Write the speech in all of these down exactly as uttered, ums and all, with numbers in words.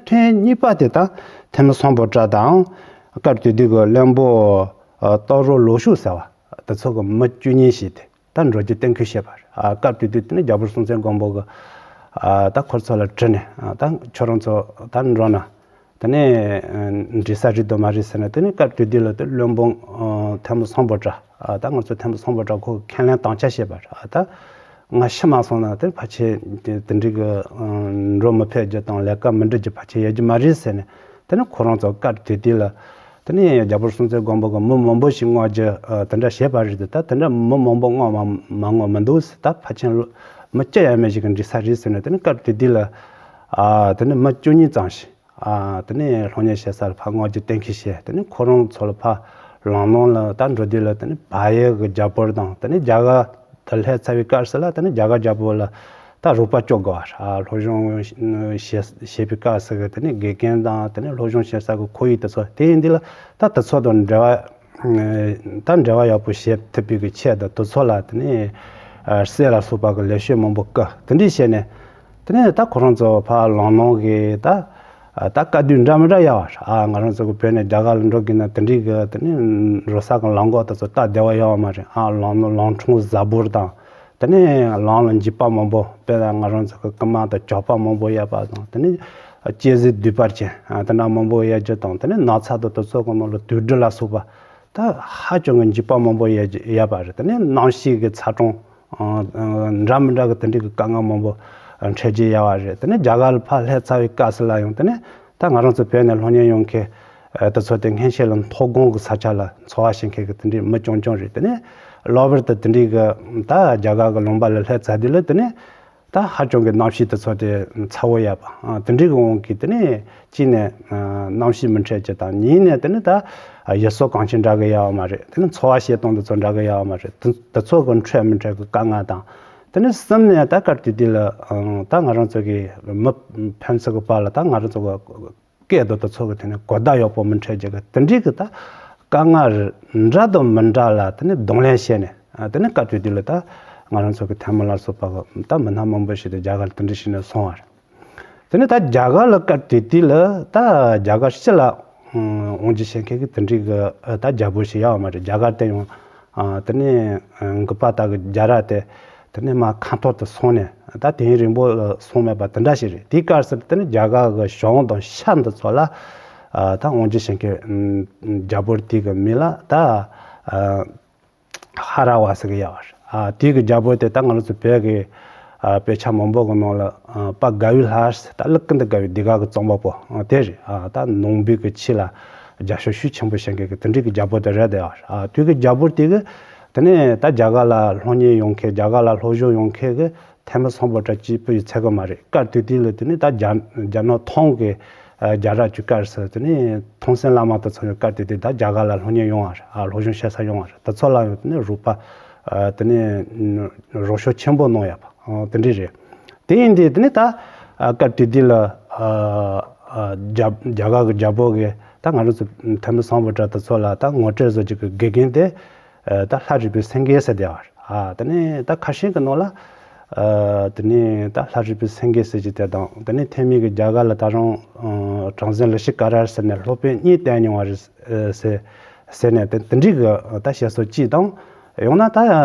ཐེངས་གཉིས་པ་དེ་ད་ཐེ་མི་སམ་བྷོ་ཊ་དང་། སྐབས་དེ་དུས་ཀྱི་བློན་པོ་ཨ་སྟག་རོང་ལུའུ་ཞུ་ཟེར་བ་དེ་ཚོ་གི་མི་བཅུ་གཉིས་ཤིག་དེ་ད་འགྲོ་རྒྱུ་གཏན་འཁེལ་བྱས་པ་རེད། ཨ་སྐབས་དེ་དུས་དེ་ནི་རྒྱལ་པོ་སྲོང་བཙན་སྒམ་པོ་གི་ཨ་ད་ཁོ་ཚོ་ལ་དྲིས་ནས། ཨ་ད་ཁྱོད་རང་ཚོ་ད་འགྲོ་ན་དེ་ནས་འགྲིག་ས་རེད་དམ་མ་རེད་ཟེར་ནས། དེ་ནས་སྐབས་དེ་དུས་ལ་དེ་བློན་པོ་ཨ་ཐེ་མི་སམ་བྷོ་ཊ། ཨ་ད་ང་ཚོ་ཐེ་མི་སམ་བྷོ་ཊ་ཁོ་ཁས་ལེན་དམ་བཅའ་བྱས་པ་རེད། ཨ་ད་ང་ཤི་མ་སོང་ན་དེ་ཕལ་ཆེར་དེ་དེ་འདྲའི་གི་ཨ་འགྲོ་མི་ཕོད་རྒྱུ་དང་ལས་ཀ་མི་འགྲུབ་རྒྱུ་ཕལ་ཆེར་ཡོད་རྒྱུ་མ་རེད་ཟེར་ནས། དེ་ནས་ཁོ་རང་ཚོ་སྐབས་དེ་དུས་ལ་དེ་ནས་རྒྱལ་པོ་སྲོང་བཙན་སྒམ་པོ་གི་མི་མང་པོ་ཞིག་མངགས་རྒྱུ་ཨ་དེ་འདྲ་བྱས་པ་རེད་དེ། ད་དེ་འདྲ་མི་མང་པོ་མངགས་མ་མ་མངགས་མི་འདུག་ཟེར། ད་ཕལ་ཆེར་མི་སྐྱ་ཡ་མེད་ཞིག་གི་འགྲིག་ས་རེད་ཟེར་ནས། དེ་ནས་སྐབས་དེ་དུས་ལ་ཨ་དེ་ནས་མི་བཅུ་གཉིས་ཙམ་ཞིག་ཨ་དེ་ནས་སློབ་གཉེར་བྱེད་ས་ལ་ཕར་མངགས་རྒྱུ་གཏན་འཁེལ་བྱས། དེ་ནས་ཁོ་རང་ཚོ་ལ་ཕར་ལམ་ནང་ལ་ད་འགྲོ་དུས་ལ་དེ་ནས་བལ་ཡུལ་གྱི་རྒྱལ་པོ་དང་། དེ་ནས་རྒྱ་གར་དུ་སླེབས་ཚར་བའི་སྐབས་སུ་ལ་དེ་ནས་རྒྱ་གར་རྒྱལ་པོ་ལ་ད་རོགས་པ་བཅོལ་དགོས་པ་རེད། ཨ་སློབ་སྦྱོང་བྱེད་བྱེད་པའི་སྐབས་སུ་གི་དེ་ནས་དགེ་རྒན་དང་། དེ་ནས་སློབ་སྦྱོང་བྱེད་ས་གི་ཁོར་ཡུག་དེ་ཚོ། དེ་ཡིན་དུས་ལ་ད་དེ་ཚོ་དང་འབྲེལ་བ་ད་འབྲེལ་བ་ཡག་པོ་བྱེད་ཐུབ་པའི་གི་ཆེད་དུ་དེ་ཚོ་ལ་དེ་ནས་ཨ་གསེར་ལ་སོགས་པ་གི་ལེགས་ཤོས་མང་པོ་བསྐུར། དེ་འདྲས་བྱས་ནས་དེ་ནས་ད་ཁོ་རང་ཚོ་ཕར་ལམ་ནང་གི་ད་ད་དཀའ་སྡུག་འདྲ་མི་འདྲ་ཡོད་པ་རེད། ཨ་ང་རང་ཚོ་གི་བོད་ནས་རྒྱ་གར་ལ་འགྲོ་དགོས་ན་དེ་འདྲའི་གི་དེ་ནས་འགྲོ་ས་གི་ལམ་འགོག་དེ་ཚོ་སྟབས་བདེ་བ་ཡོད་པ་མ་རེད། ཨ་ལམ་ནང་ལམ་འཕྲང་གཟར་པོ་དང་། དེ་ནས་ལམ་ལ་འཇིགས་པ་མང་པོ། དཔེར་ན་ང་རང་ཚོ་གི་རྐུན་མ་དང་ཇག་པ་མང་པོ་ཡོད་པ་དང་། དེ་ནས་གཅན་གཟན་གདུག་པ་ཅན་ཨ་དེ་འདྲ་མང་པོ་ཡོད་རྒྱུ་དང་། དེ་ནས་ནགས་ཚལ་དང་དེ་ཚོ་གི་ནང་ལ་དུག་སྦྲུལ་ལ་སོགས་པ་ད་ཧ་ཅང་གི་འཇིགས་པ་མང་པོ་ཡོད་རྒྱུ་ཡོད་པ་རེད། དེ་ནས་གནམ་གཤིས་ཀྱི་ཚ་གྲང་ཨ་ཨ་འདྲ་མི་འདྲ་གི་དེ་འདྲའི་གི་དཀའ་ངལ་མང་པོ་འཕྲད་རྒྱུ་ཡོད་པ་རེད། དེ་ནས་རྒྱ་གར་ལ་ཕར་སླེབས་ཚར་བའི་སྐབས་སུ་ལ་ཡང་དེ་ནས་ད་ང་རང་ཚོ་བོད་ནས་སློབ་གཉེར་ཡོང་མཁན་ཨ་དེ་ཚོ་དེ་སྔན་ཆད་ལ་མཐོ་སྒང་གི་ས་ཆ་ལ་འཚོ་བ་བྱེད་མཁན་གི་དེ་འདྲའི་མི་རྐྱང་རྐྱང་རེད། དེ་ནས་ལྷག་པར་དུ་དེ་འདྲའི་གི་ད་རྒྱ་གར་གི་ལུང་པ་ལ་སླེབས་ཚར་དུས་ལ་དེ་ནས་ད་ཧ་ཅང་གི་གནམ་གཤིས་དེ་ཚོ་དེ་ཚ་བོ་ཡོད་པ་ཨ་དེ་འདྲའི་གི་དབང་གིས་དེ་ནས་གཅིག་ནས་ཨ་གནམ་གཤིས་མི་འཕྲད་རྒྱུ་དང་། གཉིས་ནས་དེ་ནས་ད་ཨ་ཡུལ་སྲོལ་གོམས་གཤིས་འདྲ་གི་ཡོད་པ་མ་རེད། དེ་ནས་འཚོ་བ་བྱེད་སྟངས་དེ་ཚོ་འདྲ་གི་ཡོད་པ་མ་རེད། དེ་དེ་ཚོ་གི་འཕྲོད་མི་འཕྲོད་གི་དཀའ་ངལ་དང་། དེ་ནས་གསུམ་ནས་ད་སྐབས་དེ་དུས་ལ་ཨང་ད་ང་རང་ཚོ་གི་མི་ཕན་ཚུན་གི་བར་ལ་ད་ང་རང་ཚོ་གི་སྐད་དང་དེ་ཚོ་གི་དེ་ནས་གོ་བརྡ་ཡག་པོ་མི་འཕྲད་རྒྱུ་གི་དེ་འདྲའི་གི་ད་དཀའ་ངལ་འདྲ་དང་མི་འདྲ་ལ་དེ་ནས་གདོང་ལེན་བྱས་ནས། ཨ་དེ་ནས་སྐབས་དེ་དུས་ལ་ད་ང་རང་ཚོ་གི་ཐའེ་མི་ལ་སོགས་པ་གི་ད་མི་སྣ་མང་པོ་ཞིག་ད་རྒྱ་གར་ལ་དེ་འདྲ་བྱས་ནས་སོང་བ་རེད། དེ་ནས་ད་རྒྱ་གར་ལ་སྐབས་དེ་དུས་ལ་ད་རྒྱ་གར་ཕྱི་ལ་ཨང་དབང་སྒྱུར་བྱེད་མཁན་གི་དེ་འདྲའི་གི་ཨ་ད་རྒྱལ་པོ་ཞིག་ཡོད་པ་མ་རེད། རྒྱ་གར་དེ་ཡང་ཨ་དེ་ནས་ཨ་འགུལ་པ་ད་གི་རྒྱ་ར་དེ་དེ་ནས་མར་ཁ་འཐོར་དུ་སོང་ནས་ད་དུས་ཡུན་རིང་པོ་ལ་སོང་མེད་པ་དེ་འདྲ་ཞིག་རེད། དེའི་སྐབས་སུ་དེ་ནས་རྒྱ་གར་གི་བྱང་དང་ཤར་འདི་ཚོ་ལ་ཨ་ད་དབང་སྒྱུར་བྱེད་མཁན་ཨ་རྒྱལ་པོ་དེ་གི་མིང་ལ་ད་ཨ་ཧ་ར་བ་ཟེར་གི་ཡོད་པ་རེད། ཨ་དེ་གི་རྒྱལ་པོ་དེ་ད་ང་རང་ཚོ་བོད་ཀྱི་ཨ་དཔེ་ཆ་མང་པོ་གི་ནང་ལ་ཨ་དཔའ་དགའ་བའི་ལྷ་ཟེར། ད་ཀླུ་ཀུན་ཏ་དགའ་བའི་ཟློས་གར་གྱི་རྩོམ་པ་པོ་ཨ་དེ་རེད། ཨ་ད་ནང་པའི་གི་ཆོས་ལ་རྒྱབ་སྐྱོར་ཤུགས་ཆེན་པོ་བྱེད་མཁན་གི་དེ་འདྲའི་གི་རྒྱལ་པོ་དེ་རེད་དེ། ཨ་དེ་གི་རྒྱལ་པོ་དེ་གི་དེ་ནས་ད་རྒྱ་གར་ལ་སློབ་གཉེར་ཡོང་མཁན། རྒྱ་གར་ལ་སློབ་སྦྱོང་ཡོང་མཁན་གི་ཐའེ་མི་སམ་བྷོ་ཊ་གཅིག་པུ་ཡི་ཚད་གི་མ་རེད། སྐབས་དེ་དུས་ལ་དེ་ནས་ད་རྒྱ་རྒྱ་ནག་ཐང་གི་ཨ་རྒྱ་ར་གི་སྐབས་སུ་དེ་ནས་ཐང་སན་བླ་མ་དེ་ཚོ་ཡང་སྐབས་དེ་དུས་ད་རྒྱ་གར་ལ་སློབ་གཉེར་ཡོང་བ་རེད། ཨ་སློབ་སྦྱོང་བྱེད་ས་ཡོང་བ་རེད། དེ་ཚོ་ལ་ཡང་དེ་ནས་རོགས་པ་ཨ་དེ་ནས་རོགས་སྐྱོར་ཆེན་པོ་གནང་ཡོད་པ་ཨ་དེ་འདྲ་རེད། དེ་ཡིན་དུས་དེ་ནས་ད་ཨ་སྐབས་དེ་དུས་ལ་ཨ་ཨ་རྒྱ་རྒྱ་གར་གི་རྒྱལ་པོ་གིས་ད་ང་རང་ཚོ་ཐའེ་མི་སམ་བྷོ་ཊ་དེ་ཚོ་ལ་ད་ངོ་སྤྲོད་བཟོ་རྒྱུ་གི་དགེ་རྒན་དེ་ཨ་ད་ལྷ་རིག་པའི་སེང་གེ་ཟེར་བསྡད་པ་རེད། ཨ་དེ་ནས་ད་ཁ་ཤས་ཀྱི་ནང་ལ་ཨ་དེ་ནས་ད་ལྷ་རིག་པའི་སེང་གེ་ཟེར་གྱི་དེ་དང་། དེ་ནས་ཐའེ་མི་གིས་རྒྱ་གར་ལ་ད་རུང་ཨ་གྲངས་འཛིན་ལི་ཤི་ཀ་ར་ཟེར་ནས་སློབ་དཔོན་གཉིས་བསྟེན་མྱོང་བ་རེད་ཟེར་ཟེར་ནས་དེ་དེ་འདྲའི་གི་ད་བཤད་སྲོལ་གཅིག་དང་། ཡང་ན་ད་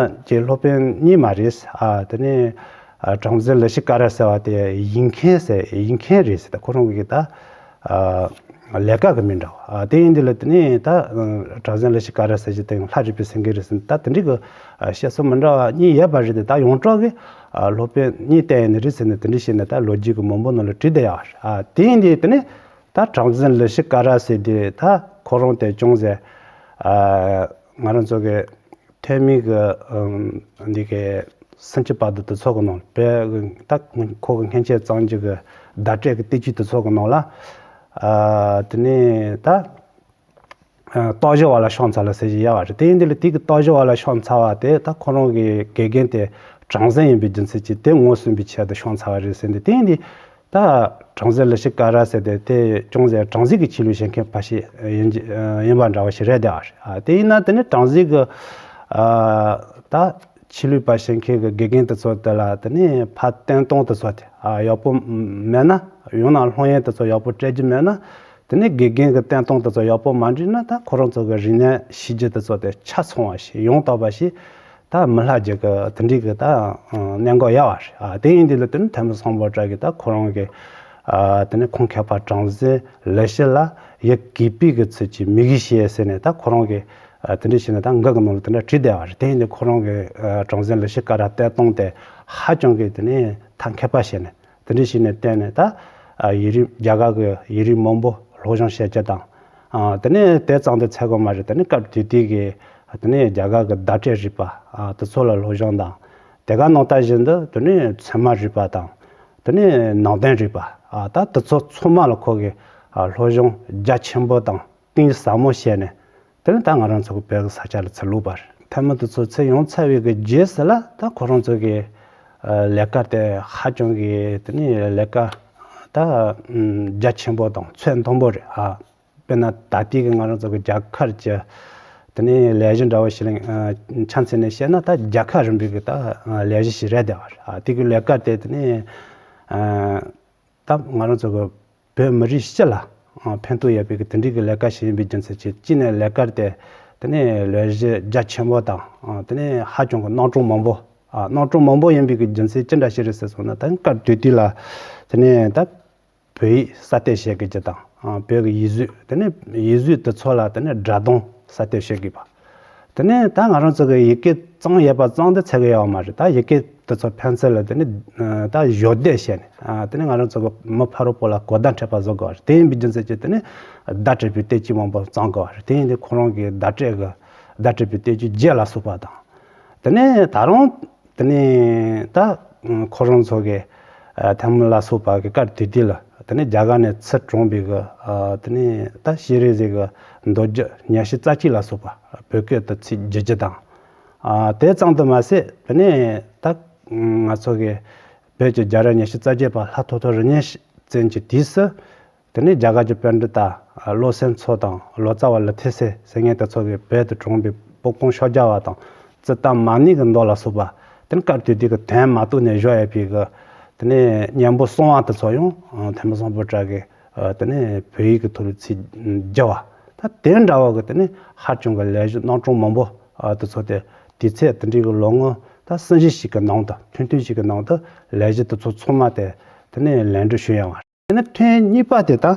ཀྱི་སློབ་དཔོན་གཉིས་མ་རེད། ཨ་དེ་ནས་ཨ་གྲངས་འཛིན་ལི་ཤི་ཀ་ར་ཟེར་བ་དེ་ཡིག་མཁན་ཟེར། ཡིག་མཁན་རེད་ཟེར། ད་ཁོ་རང་གི་ད་ཨ་ལས་ཀ་གི་མི་འདྲ་བ། ཨ་དེ་ཡིན་དུས་ལ་དེ་ནས་ད་ཨ་གྲངས་འཛིན་ལི་ཤི་ཀ་ར་ཟེར་གྱི་དེ་ཡང་ལྷ་རིག་པའི་སེང་གེ་རེད་ཟེར། ད་དེ་འདྲའི་གི་ཨ་བཤད་སྲོལ་མི་འདྲ་བ་གཉིས་ཡོད་པ་རེད་དེ། ད་ཡོངས་གྲགས་ཀྱི་ཨ་སློབ་དཔོན་གཉིས་བསྟེན་ནི་རེད་ཟེར་ནས་དེ་འདྲ་བཤད་ནས་ད་ལོ་རྒྱུས་ཀྱི་མང་པོ་ནང་ལ་བྲིས་བསྡད་ཡོད་རེད། ཨ་དེ་ཡིན་དུས་དེ་ནས་ད་གྲངས་འཛིན་ལི་ཤི་ཀ་ར་ཟེར་དེ་ད་ཁོ་རང་དེ་ཅུང་ཟད་ཨ་ང་རང་ཚོ་གི་ཐའེ་མི་གི་ཨམ་འདི་གི་སུམ་ཅུ་པ་དེ་དེ་ཚོ་གི་ནང་ལ་བོད་ད་ཁོ་གི་སྔན་ཆད་བརྩམས་རྒྱུ་གི་བརྡ་སྤྲོད་ཀྱི་བསྟན་བཅོས་དེ་ཚོ་གི་ནང་ལ་ཨ་དེ་ནས་ད་ཨ་རྟོགས་བརྗོད་པ་ལ་ཕྱག་འཚལ་ལོ་ཟེར་གྱི་ཡོད་པ་རེད། དེ་ཡིན་དུས་ལ་དེ་གི་རྟོགས་བརྗོད་པ་ལ་ཕྱག་འཚལ་བ་དེ་ད་ཁོ་རང་གི་དགེ་རྒན་དེ་གྲངས་འཛིན་ཡིན་པའི་རྒྱུ་མཚན་གྱིས་དེ་ངོས་ཟིན་པའི་ཆེད་དུ་ཕྱག་འཚལ་བ་རེད་ཟེར་འདུག། དེ་ཡིན་དུས་ད་གྲངས་འཛིན་ལི་ཤི་ཀ་ར་ཟེར་དེ་དེ་ཅུང་ཟད་གྲངས་རྩིས་ཀྱི་ཆོས་ལུགས་བྱེད་མཁན་པ་ཞིག་ཡིན་གྱི་ཡིན་པ་འདྲ་བ་ཞིག་རེད་བསྡད་པ་རེད། ཨ་དེ་ཡིན་ན་དེ་ནི་གྲངས་རྩིས་ཀྱི་ཨ་ད་ཆོས་ལུགས་པ་བྱེད་མཁན་གྱི་དགེ་རྒན་དེ་ཚོ་དེ་ལ་དེ་ནི་ཕར་བསྟན་སྟངས་དེ་ཚོ་དེ་ཨ་ཡག་པོ་མེད་ན་ ཡང་ན་སློབ་ཡོན་དེ་ཚོ་ཡག་པོ་སྤྲད་རྒྱུ་མེད་ན། དེ་ནས་དགེ་རྒན་གྱི་བསྟན་སྟངས་དེ་ཚོ་ཡག་པོ་མ་འགྲིག་ན། ད་ཁོ་རང་ཚོ་གི་རིག་གནས་ཤེས་རྒྱུ་དེ་ཚོ་དེ་ཆ་ཚང་བ་ཞིག་ཡང་དག་པ་ཞིག་ད་མི་ལྷག་རྒྱུ་གི་དེ་འདྲའི་གི་ད་གནད་འགག་ཡོད་པ་རེད། ཨ། དེ་ཡིན་དུས་ལ་དེ་ནི་ཐོན་མི་སམ་བྷོ་ཊ་གིས་ད་ཁོ་རང་གི་ཨ་དེ་ནས་ཁོང་མཁས་པ་གྲངས་འཛིན་ལས་བྱེད་ལ་ཡི་གུས་པའི་གི་ཚུལ་གྱིས་དམིགས་ཡུལ་བཤད་ཟེར་ནས། ད་ཁོ་རང་གིས་ཨ་དེ་འདྲ་བྱས་ནས་ད་མགུར་གི་ནང་ལ་དེ་འདྲ་བྲིས་བསྡད་པ་རེད། དེ་ཡིན་དུས་ཁོ་རང་གི་ཨ་གྲངས་འཛིན་ལས་བྱེད་ཀ་ར་བསྟན་སྟངས་དེ་ཧ་ཅང་གི་དེ་ནས་ཐབས་མཁས་པ་བྱས་ནས། དེ་འདྲ་བྱས་ནས་བསྟན་ནས། ད་ཨ་ཡིག་རིགས་རྒྱ་གར་གྱི་ཡིག་རིགས་མང་པོ་སློབ་སྦྱོང་བྱེད་རྒྱུ་དང་། ཨ་དེ་ནས་དེ་ཙམ་དུ་ཚད་དགོས་མ་རེད། དེ་ནས་སྐབས་དེ་དུས་ཀྱི་དེ་ནས་རྒྱ་གར་གྱི་བརྡ་སྤྲོད་རིག་པ་ཨ་དེ་ཚོ་ལ་སློབ་སྦྱོང་དང་། དེ་ག་ནང་ལྟར་བཞིན་དུ་དེ་ནས་ཚད་མ་རིག་པ་དང་། དེ་ནས་ནང་དོན་རིག་པ་ཨ་ད་དེ་ཚོ་ཚང་མ་ལ་ཁོ་གིས་ཨ་སློབ་སྦྱོང་རྒྱ་ཆེན་པོ་དང་གཏིང་ཟབ་མོ་བྱས་ནས། དེ་ནས་ད་ང་རང་ཚོ་གི་བོད་ཀྱི་ས་ཆ་ལ་ཚུར་ལོག་པ་རེད། ཐོན་མི་དེ་ཚོ་ཚུར་ཡོང་ཚར་བའི་གི་རྗེས་སུ་ལ། ད་ཁོ་རང་ཚོ་གི་ཨ་ལས་ཀ་དེ་ཧ་ཅང་གི་དེ་ནས་ལས་ཀ་ད་ཨམ་རྒྱ་ཆེན་པོ་དང་ཚད་མཐོན་པོ་རེད། ཨ་དཔེར་ན་ད་ལྟའི་གི་ང་རང་ཚོ་གི་རྒྱ་གར་གྱི་དེ་ནས་ལས་གཞི་འདྲ་བོ་ཞིག་ལ་ཨ་ཆ་མཚོན་ནས་བཤད་ན། ད་རྒྱལ་ཁབ་རིམ་པའི་གི་ད་ཨ་ལས་གཞི་ཞིག་རེད་བསྡད་པ་རེད། ཨ་དེ་གི་ལས་ཀ་དེ་དེ་ནས་ཨ་ད་ང་རང་ཚོ་གི་བོད་མི་རིགས་སྤྱི་ལ་ཨ་ཕན་ཐོགས་ཡོད་པའི་གི་དེ་འདྲའི་གི་ལས་ཀ་ཞིག་ཡིན་པའི་རྒྱུ་མཚན་གྱིས། གཅིག་ནས་ལས་ཀ་དེ་དེ་ནས་ལས་གཞི་རྒྱ་ཆེན་པོ་དང་། ཨ་དེ་ནས་ཧ་ཅང་གི་རྣམ་གྲངས་མང་པོ། ཨ་རྣམ་གྲངས་མང་པོ་ཡིན་པའི་གི་རྒྱུ་མཚན་ཅི་འདྲ་ཞིག་རེད་ཟེར་སོང་ན། ད་སྐབས་དེ་དུས་ལ་དེ་ནས་ད་བོད་ཡིག་གསར་གཏོད་བྱེད་དགོས་རྒྱུ་དང་། ཨ་བོད་ཀྱི་ཡིག་གཟུགས། དེ་ནས་ཡིག་གཟུགས་དེ་ཚོ་ལ་དེ་ནས་སྒྲ་གདངས་གསར་གཏོད་བྱེད་དགོས་པ། དེ་ནས་ད་ང་རང་ཚོ་གི་ཡི་གེ་གཙང་ཡོད་པ་ཙམ་དུ་ཚད་ཀྱི་ཡོད་མ་རེད། ད་ཡི་གེ་དེ་ཚོ་ཕན་ཚུན་ལ་དེ་ནས་ཨ་ད་གཞོགས་འདེགས་བྱས་ནས། ཨ་དེ་ནས་ང་རང་ཚོ་གི་མི་ཕ་རོལ་པོ་ལ་གོ་བརྡ་འཕྲོད་པ་བཟོ་དགོས་པ་རེད། དེ་ཡིན་པའི་རྒྱུ་མཚན་གྱིས་དེ་ནས་བརྡ་སྤྲོད་པའི་སྟོབས་ཤུགས་མང་པོ་བཙོང་དགོས་པ་རེད། དེ་ཡིན་དུས་ཁོ་རང་གི་བརྡ་སྤྲོད་ཀྱི་བརྡ་སྤྲོད་པའི་སྟོབས་ཤུགས་རྒྱས་ལ་སོགས་པ་དང་། དེ་ནས་ད་རུང་དེ་ནས་ད་ཁོ་རང་ཚོ་གི་ཨ་ཐལ་མོ་ལ་སོགས་པ་གི་སྐབས་དེ་དུས་ལ། དེ་ནས་རྒྱ་གར་ནས་ཚུར་དྲངས་པའི་གི་ཨ་དེ་ནས་ད་ཤེས་རིག་ཟེར་གི་མདོ་རྒྱུད་ཉི་ཤུ་རྩ་གཅིག་ལ་སོགས་པ་བོད་སྐད་དུ་ཚུར་བསྒྱུར་རྒྱུ་དང་། ཨ་དེ་ཙམ་དུ་མ་ཟད། དེ་ནས་ད་ང་ཚོ་གི་བོད་ཀྱི་རྒྱལ་རབས་ཉི་ཤུ་རྩ་བརྒྱད་པ་ལྷ་ཐོ་ཐོ་རི་ཉིན་ཅན་གྱི་དུས་སུ། དེ་ནས་རྒྱ་གར་གྱི་པཎྜི་ཏ་བློ་གསལ་མཚོ་དང་ལོ་ཙཱ་བ་ལི་ཐེ་སེ་ཟེར་མཁན་དེ་ཚོ་གིས་བོད་དུ་དྲངས་པའི་པོད་ཀོང་ཤོ་རྒྱ་བ་དང་ཙི་ཏ་མ་ཎི་གི་མདོ་ལ་སོགས་པ། དེ་ནས་སྐབས་དེ་དུས་ཀྱི་དོན་མ་རྟོགས་ནས་བཞག་ཡོད་པའི་གི་དེ་ནས་སྙན་པོ་གསང་བ་དེ་ཚོ་ཡང་ཐོན་མི་སམ་བྷོ་ཊ་གིས་དེ་ནས་བོད་ཡིག་གི་ཐོག་ལ་ཚུར་བསྒྱུར་བ། ད་དེ་འདྲ་བ་གི་དེ་ནས་ཧ་ཅང་གི་ལས་གཞི་རྣམ་གྲངས་མང་པོ་དེ་ཚོ་དེ་དུས་ཚོད་དེ་འདྲའི་གི་ལོ་ངོ་ད་གསུམ་བཞི་ཞིག་གི་ནང་དུ། ཐུང་ཐུང་ཞིག་གི་ནང་དུ་ལས་གཞི་དེ་ཚོ་ཚང་མ་དེ་དེ་ནས་ལེགས་འགྲུབ་བྱུང་ཡོད་པ་རེད། དེ་ནས་ཐེངས་གཉིས་པ་དེ་ད་